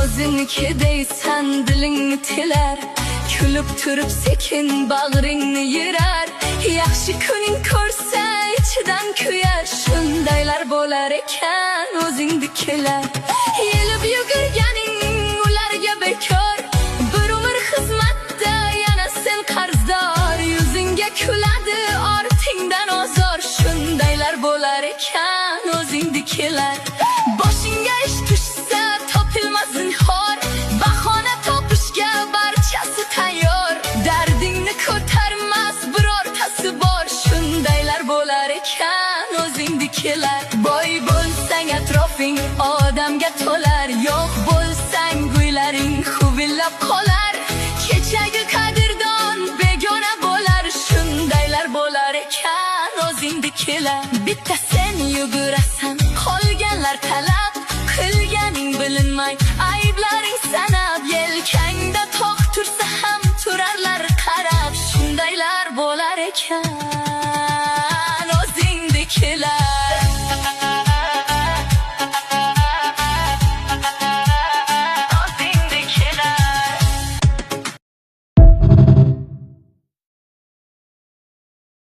O'ziniki deysan, dilingni tilar. Kulib turib sekin bag'ringni yirar. Yaxshi kuning ko'rsa, ichidan kuyar. Shundaylar bo'lar ekan o'zingnikilar. Yelib yugurganing ularga bekor. Bir umr xizmatda yana sen qarzdor. Yuzingga kuladi, ortingdan ozor. Shundaylar bo'lar ekan o'zingnikilar. Boshingga ish tushsa, topilmas zinhor. Bahona topishga barchasi tayyor. Dardingni ko'tarmas birortasi bor. Shundaylar bo'lar ekan o'zingnikilar. Boy bo'lsang, atrofing odamga to'lar. Yo'q bo'lsang, uylaring huvillab qolar. Kechagi qadrdon begona bo'lar. Shundaylar bo'lar ekan o'zingnikilar. Bitta sen yugurasan, qolganlar talab. Qilganing bilinmay, ayblaring sanab. Yelkangda tog' tursa ham, turarlar qarab. Shundaylar bo'lar ekan.